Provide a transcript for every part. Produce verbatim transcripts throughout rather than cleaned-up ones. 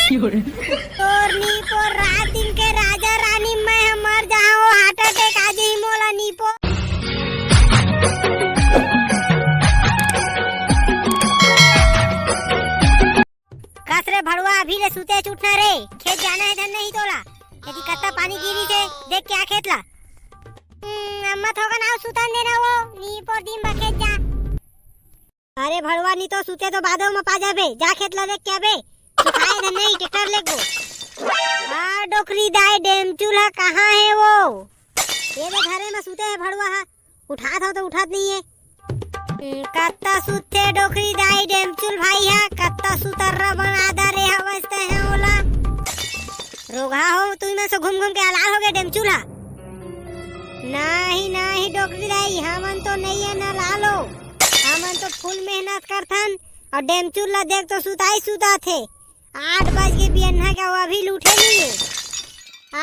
तोर नीपोर रात दिन के राजा रानी मैं ह मर जाहूं, heart attack आ जाही मोला नीपोर। कस रे भड़वा, अभी ले सुते च उठना रे, खेत जाना हे धन नहीं तोला। यदि कत्ता पानी गिरी थे, देख क्या खेत ला। हम्म, अम्मा थोकन अउ सुतन देना वो, नीपोर दिन भर खेत जा। अरे भड़वा, नी तो सुते तो बादो में पा जाबे, जा खेत ला देख के आबे। सुखाए धन नहीं, ट्रैक्टर लेगो। आ डोकरी दाई, डेमचुल हा कहाँ हे वो? ये दे घरे में सुते हे भड़वा हा, उठात हो तो उठात नहीं है। हम्म, कत्ता सुते डोकरी दाई, डेमचुल भाई हा, कत्ता सुतर्रा बना दा रे हवस ते है ओला। रोगहा हो, तुई मन से घूम घूम के अलाल हो गए डेमचुल हा। नाही, नाही डोकरी दाई, हमन तो नहीं है ना लालो, हमन तो full मेहनत करथन। और डेमचुल ला देख तो सुताई सुता थे। आठ बज के बियन्ना के, वो अभी लूठे नहीं है।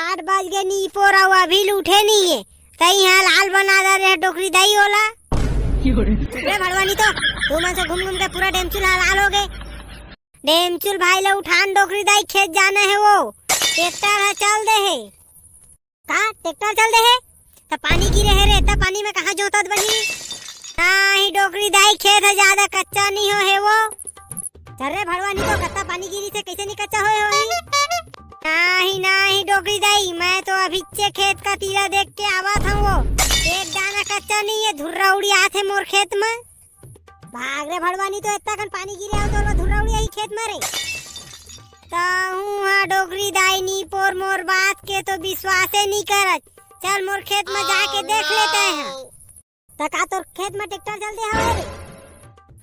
आठ बज के नीपोर, वो अभी लूठे नहीं है। तई यहाँ लाल बना दा रे डोकरी दाई ओला। चुप रे भड़वा, नी तो तुमन से घूम घूम के पूरा डेमचुल हा लाल हो गए। डेमचुल भाई ला उठान डोकरी दाई, खेत जाना है वो। ट्रैक्टर हा चल दे है। का ट्रैक्टर चल दे हे? त पानी गिरे हे रे, त पानी में कहाँ जोतत बनी? नाही डोकरी दाई, खेत ह ज्यादा कच्चा नहीं हो हे वो। अरे भड़वा, नी तो कत्ता पानी गिरी से कैसे नहीं कच्चा होए होही? नाही, नाही डोकरी दाई, मैं तो अभी चे खेत का तीला देख के आवत हूँ वो। एक दाना कच्चा नहीं है, धुर्रा उड़ी आथे मोर खेत में। भाग रे भड़वा, नी तो इतना कन पानी गिरे हो तो धुर्रा उड़ी आई खेत में रे। ताहू हा डोकरी दाई, नीपोर मोर बात के तो विश्वासे नी करत। चल मोर खेत में जाके देख लेते हैं। त का तोर खेत में ट्रैक्टर चल दे हवे रे?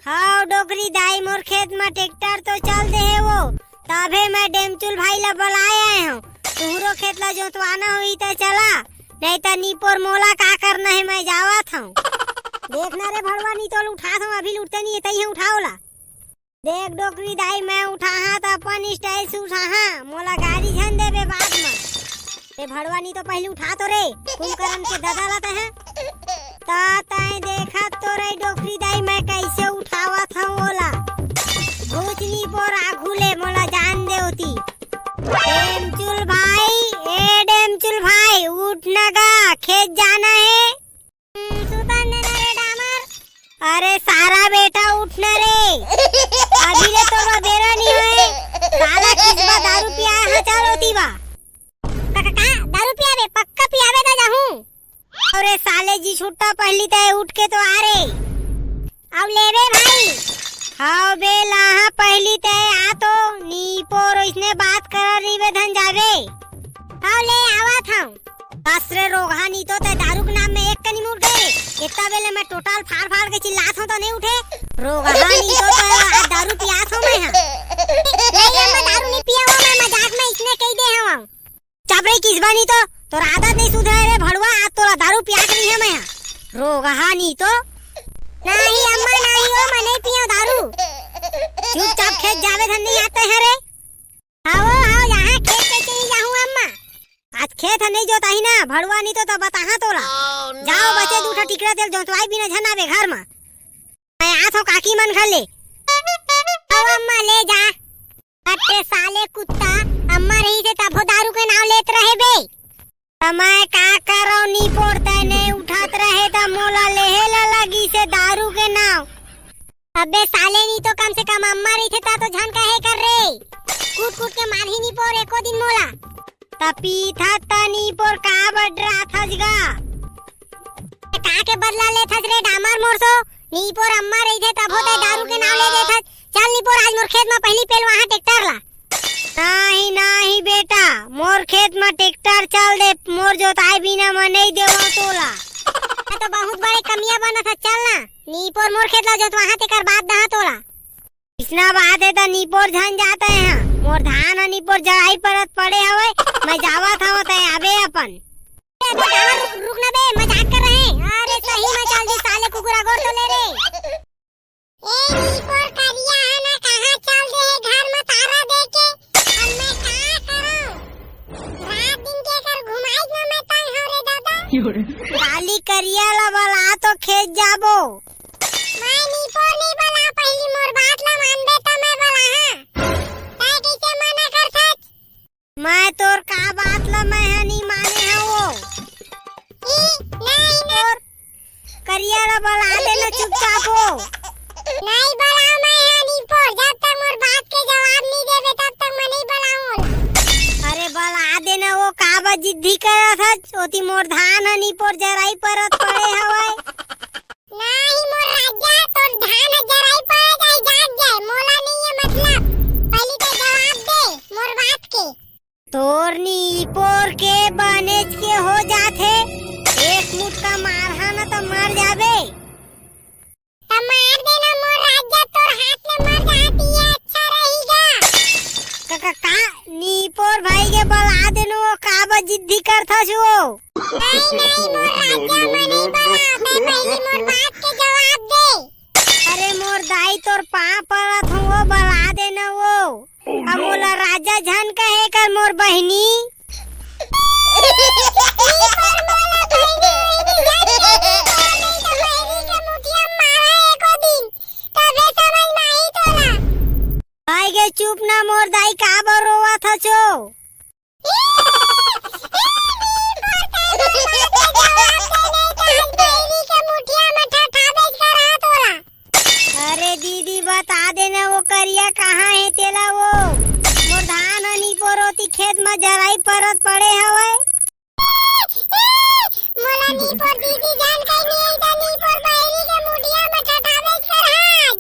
हाव डोकरी दाई, मोर खेत में ट्रैक्टर तो चल दे हे वो, तभे मैं डेमचुल भाई ला बुलाए आए हूँ। तुहरो खेत ला जोतवाना होही त चला, नहीं त नीपोर मोला का करना है, मैं जावत हूँ। देखना रे भड़वा, नी तो उठात हूँ, अभी उठते नहीं है, तही उठाओ ला। देख डोकरी दाई, मैं उठाहा त अपन style से उठाहा, मोला गारी झन देबे बाद म। ए भड़वा, नी तो पहली उठा तो रे, कुंभकर्ण के ददा ला तैं। त तैं देखत तो रे डोकरी दाई, मैं कैसे उठावत हूँ ओला। घुच नीपोर आघू ले, मोला जान दे ओती। डेमचुल भाई, ए डेमचुल भाई, उठ न गा, खेत जाना है। हम्म, सुतन देना रे डामर। अरे सारा बेटा उठ ना रे। अभी ले तो बा बेरा नहीं होए। साला किसबा दारू पिया है, चलो तीबा। का, का, का? दारू पियाबे? पक्का पियाबे त जाहूं। अरे साले जी छुट्टा पहली तय उठ के तो आ रे। अब लेबे भाई। हाव बे लाहा पहली तय आ तो। नीपोर इसने बात करा रही बे धन जाबे। हाव ले आवत हूं। बस रे रोगहा, नी तो तय दारू के नाम में एक कनी मुड़ गए रे। इतना बेले मैं टोटाल फाड़ फाड़ के चिल्लात हूँ तो नहीं उठे। रोगहा, नी तो तय आज दारू पियात हूँ मैं, हाँ। नहीं अम्मा, दारू नहीं पिया हुआ, मैं मजाक में इसने कही दे हूँ। चुप रे किसबा, नी तो तोर आदत नहीं सुधरे रे भड़वा, आज तोला दारू पिया के नहीं है मैं, हाँ। रोगहा, नी तो। नहीं अम्मा, नहीं हो, मैं नहीं पिया दारू। चुपचाप खेत जावे धन नहीं आते हैं रे। हाव, हाव, यहाँ खेत कैसे नहीं जाहूँ अम्मा? आज खेत ह नहीं जोताही ना, भड़वा, नी तो, तो बताहा तोला। जाओ बचे दू ठा टिकरा तेल जोतवाई बिना झन आबे घर म। मैं आत हूँ काकी मन घर ले। हाव अम्मा, ले जा। अरे साले कुत्ता, अम्मा रही से तभो दारू के नाव लेत रहे बे। त मैं का करव, नी पोर तय नहीं उठात रहे त मोला लेहे ला लगी से दारू के नाव। अबे साले, नी तो कम से कम अम्मा रहिथे ता तो झन कहे कर रे। कूट कूट के मारही नी पोर एको दिन मोला। त पीथस त नी पोर का बडराथस गा? का के बदला लेथस रे डामर मोरसो? नी पोर अम्मा रहिथे तभो तय दारू के नाव ले देथस। चल नी पोर, आज मोर खेत म पहली पेलवाहा ट्रैक्टर ला। नाही, नाही बेटा, मोर खेत म ट्रैक्टर चल दे, मोर जोताई बिना म नहीं देवं तोला। त बहुत बड़े कमिया बनत ह, चल ना। नीपोर मोर खेत ला जोतवाहा तेकर बाद दहा तोला। इसना बात है त नीपोर झन जाते हैं। मोर धान ह नीपोर जड़ाई परत पड़े हवय, मैं जावत हवं, तय आबे अपन। अबे डामर रुक, रुक ना बे, मजाक कर रहे हैं। अरे सही में चल दी साले कुकुरा गोर तो ले रे। ए नीपोर करिया ह ना कहाँ चल दे है घर म तारा दे के। अब मैं का करूं? रात दिन के कर घुमाई ना मैं तंग हूं रे दादा। काली करिया ला बला तो खेत जाबो। मैं नीपोर नहीं बला, पहली मोर बात ला मानबे त मैं बला हां। तै कैसे मना करत त मर जाबे। त मार देना मोर राजा, तोर हाथ ले मर जाती है, अच्छा रहेगा। का, का, का? नीपोर भाई के बला देनु, वो का बर जिद्दी करथस वो? नहीं, नहीं, मोर राजा, मैं नहीं बलाते, पहली मोर बात के जवाब दे। अरे मोर दाई, तोर पाँव परत हूँ, वो बला देना वो। अब मोला राजा झन कहे कर मोर बहिनी। भाई के चुप ना मोर दाई, काबर रोवत हचो? अरे दीदी, बता देना वो करिया कहाँ हे तेला वो। मोर धान ह नीपोर ओती खेत म जराई परत पड़े हवय। मोला नीपोर दीदी जान कहीं नहीं, त नीपोर बहिनी के मुठिया म ठठाबे कर हाथ।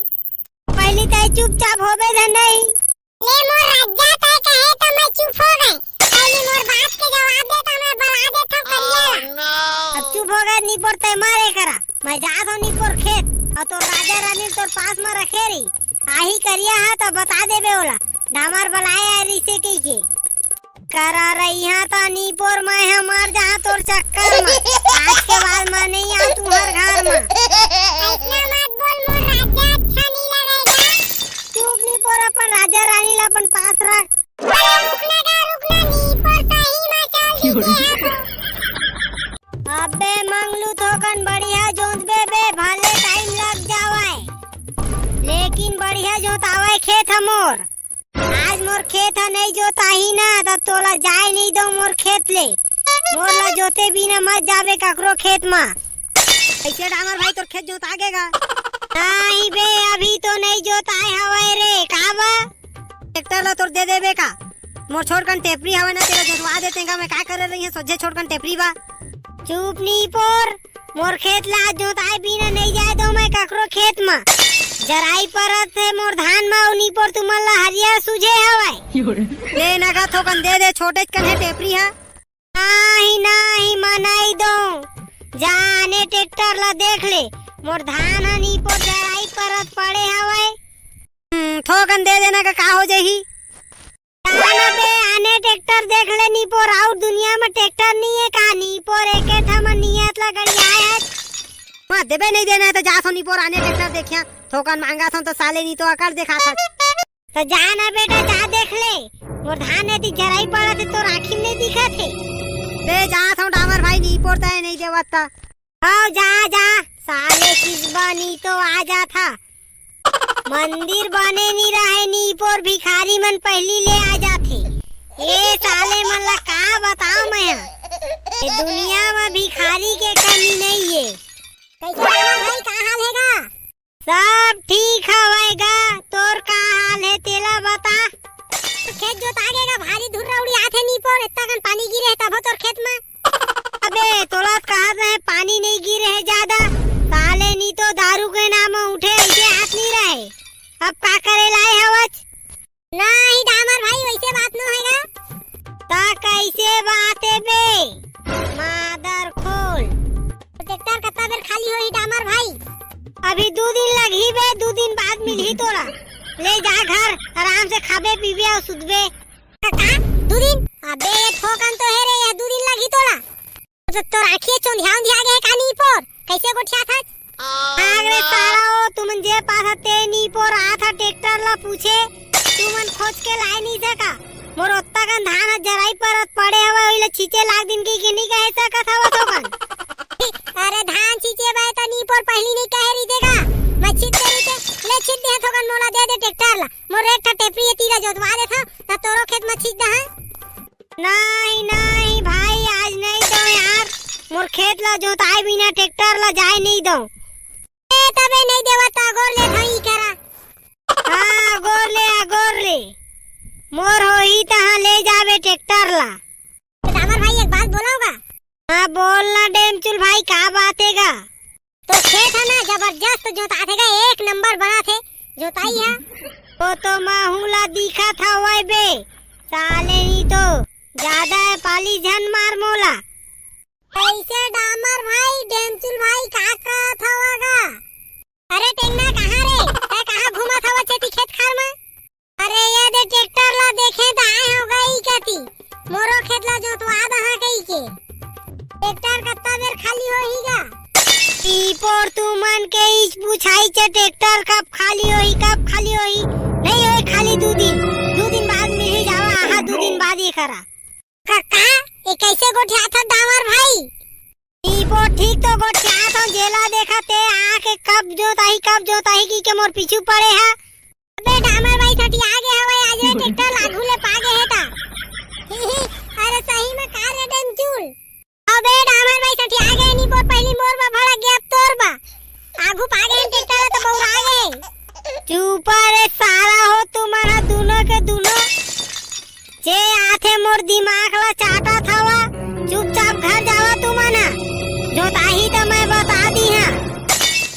पहली तय चुपचाप होबे धन नहीं। ले मोर राजा, तय कहे त मैं चुप हो गए। पहली मोर बात के जवाब दे, त मैं बला देथव करिया ला। अब चुप हो गए नीपोर, तय मरे करा। मैं जात हूँ नीपोर खेत, अउ तोर राजा रानी तोर पास म रखे रही। आही करिया हा त बता देबे ओला, डामर बलाए आ रिसे कही के। करा रही हा त नीपोर, मैं ह मर जहाँ तोर चक्कर म। आज के बाद मैं नहीं आऊँ तुम्हार घर म। ऐसना मत बोल मोर राजा, अच्छा नहीं लगेगा। चुप नीपोर, अपन राजा रानी ला अपन पास रख। अरे रुकना का रुकना, नीपोर सही म चल दीजिए। अबे मंगलू, थोकन बढ़िया जोतबे बे, भले टाइम लग जावय, लेकिन बढ़िया जोतावय खेत ह मोर। आज मोर खेत ह नहीं जोताही ना, त तोला जाय नहीं दो मोर खेत ले। मोर ला जोते बिना मत जाबे ककरो खेत म। कैसे डामर भाई, तोर खेत जोता गेगा? नहीं बे, अभी तो नहीं जोताए हवय रे, का बा? ट्रैक्टर ला तोर दे देबे का? मोर छोटकन टेपरी हवय ना, तेला जोतवा देते का? मैं का करे रही है, सोझे छोटकन टेपरी बा। चुप नीपोर, मोर खेत ला जोताए बिना नहीं जाए दो मैं ककरो खेत म। जराई परत हे मोर धान म, अउ नीपोर तुमन ला हरियर सूझे हवय। ले ना गा, थोकन दे दे, छोटेच कन हे टेपरी ह। नाही, नाही, मनाई दो। जाने ट्रैक्टर ला देख ले, मोर धान ह नीपोर जराई परत पड़े हवय। हम्म, थोकन दे देना का, का हो जाही? जाना बे, आने ट्रैक्टर देख ले नीपोर, अउ दुनिया म ट्रैक्टर नहीं है का? नीपोर एके ठा म नियत ला गड़ियाए है। हाँ, देबे नहीं देना है तो जा सो नीपोर, आने ट्रैक्टर देखिया। थोकन मांगा सो तो साले नहीं तो अकड़ देखा था। त जा ना बेटा, जा देख ले, मोर धान एती जराई पड़त हे, तोर आँखी में नहीं दिखत हे। बे जा थो डामर भाई, नीपोर तय नहीं देवत त। आओ जा, जा, साले किसबा नी तो आ जाथा। मंदिर बने नी रहे, नीपोर भिखारी मन पहली ले आ जाथे। ए साले मन ला का बताओ मैं हा? ए दुनिया में भिखारी के कमी नहीं है। कैसे डामर भाई, का हाल है गा? सब ठीक हवय गा, तोर का हाल हे तेला बता। खेत जोता गे गा, भारी धुर्रा उड़ियाथे नीपोर, एत्ता कन पानी गिरे हे तभो तोर खेत म। अबे तोला त कहत रहे पानी नइ गिरे हे जादा, साले नी तो दारू के नाम उठे अइसे हाथ नइ रहे। अब का करे लाए हवच? नहीं डामर भाई, वैसे बात नो हे गा। ता कैसे बात हे बे? मादर खोल। ट्रैक्टर कत्ता बेर खाली होही डामर भाई? अभी दू दिन लगही बे, दू दिन बाद मिलही तोला। ले जा घर, आराम से खाबे पीबे अउ सुतबे। का? दू दिन? अबे ये थोकन तो हे रे, ये दू दिन लगही तोला। तो तोर आँखिए चोंधिया उंधिया गे हे का नीपोर? कैसे गोठियाथस? भाग रे साला, ओ तुमन जे पास ह ते नीपोर आत ह ट्रैक्टर ला पूछे, तुमन खोज के लाए नहीं सका। मोर ओत्ता कन धान ह जराई परत पड़े हवय, ओइला छींचे लाग दिन की कि नहीं कहे सकत हव थोकन। अरे धान छींचे बर त नीपोर पहली नहीं कहे रहिते का? मैं छींच दे रहिते, ले छींच दे थोकन, मोला दे दे ट्रैक्टर ला। मोर एक ठा टेपरी ए तीरा जोतवा देथव, त तोरो खेत म छींच दहा। नहीं, नहीं भाई, आज नहीं दो यार, मोर खेत ला जोताए बिना ट्रैक्टर ला जाए नहीं दो। ए, तबे नहीं देवत त अगोर ले धई करा। हाँ, अगोर ले, अगोर ले। मोर होही तहाँ ले जाबे ट्रैक्टर ला। तो डामर भाई एक बात बोलाऊंगा। हाँ, बोल ना डेमचुल भाई, का बात हे गा? तो खेत ह ना जबरदस्त जोताथे गा, एक नंबर बनाथे जोताई ह। वो तो महू ला दिखत हवय बे, साले नी तो जादा पाली झन मार मोला। कइसे डामर भाई, डेमचुल भाई, का कहत हवा गा? अरे टेंगना, कहाँ रे? तैं कहाँ घूमत हवा छेती खेत खार में? अरे ये दे ट्रैक्टर ला देखे त आए हो गई कती। मोरो खेत ला जोतवा दहा कही के। ट्रैक्टर कत्ता बेर खाली होही गा? ई पोर तुमन के इच पूछाई छे ट्रैक्टर कब खाली होही, कब खाली होही? नहीं होए खाली दू दिन, दू दिन बाद मिली जावा, आहा दू दिन बाद ये करा। का, का? ये कैसे गोठियाथस डामर भाई? ई पोर ठीक तो गोठियाथंव, जेला देखा ते आके कब जोताही, कब जोताही की के मोर पीछू पड़े हा। अबे डामर भाई सठिया गे हवय, आज ये ट्रैक्टर आघू ले पा गे हे ता। अरे सही में का रे डेमचुल? अबे डामर भाई सठिया गे नी पोर, पहली मोर बा भड़क गे, अब तोर बा। आघू पा गे हे ट्रैक्टर तो बउरा गे। चुप रे सारा हो, तुमन ह दूनों के दूनों। जे आथे मोर दिमाग ला चाटत हवा, चुपचाप घर जावा तुमन ह। जोताही त मैं बता दी हां।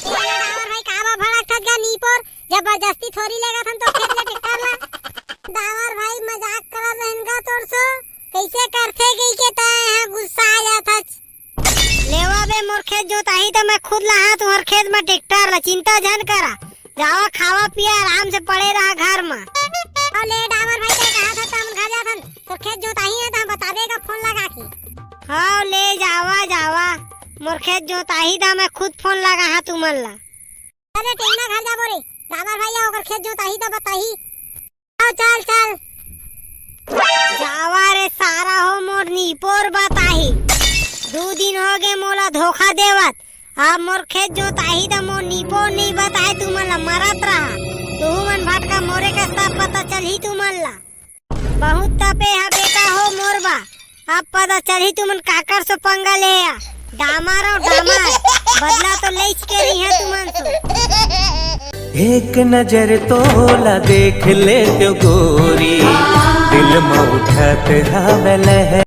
ए डामर भाई का बा भड़कथस गा नी पोर, जबरदस्ती थोड़ी लेगथन तो खेत ले ट्रैक्टर ला। डामर भाई मजाक करत रहेन गा तोर सो, कैसे करथे गई के तय हां गुस्सा आ जाथस। लेवा बे मोर खेत जोताही त मैं खुद लाहा तुहर खेत में ट्रैक्टर ला, चिंता झन करा। जावा खावा पिया आराम से पड़े रहा घर में। अउ ले डामर भाई ते कहा था त हमन घर जाथन, तोर खेत जोताही हे त हम बताबे का फोन लगा के। हाँ ले जावा जावा, मोर खेत जोताही त मैं खुद फोन लगा हा तुमन ला। अरे टेंगना घर जाबो रे, डामर भाई ओकर खेत जोताही त बताही। आओ चल चल। जावा रे सारा हो मोर नीपोर बताही। दू दिन हो गे मोला धोखा देवत। अब मोर खेत जोताही त मोर नीपोर नहीं बताए तुमन ला मरत रहा। तुहू मन भटका मोरे कस त पता चलही तुमन ला। बहुत तपे हा बेटा हो मोर बा। अब पता चलही तुमन काकर सो पंगा ले आ। डामर अउ डामर, बदला तो लेच के रही है तुमन सो। एक नजर तोला देख ले तो गोरी, दिल में उठत हवे लहर।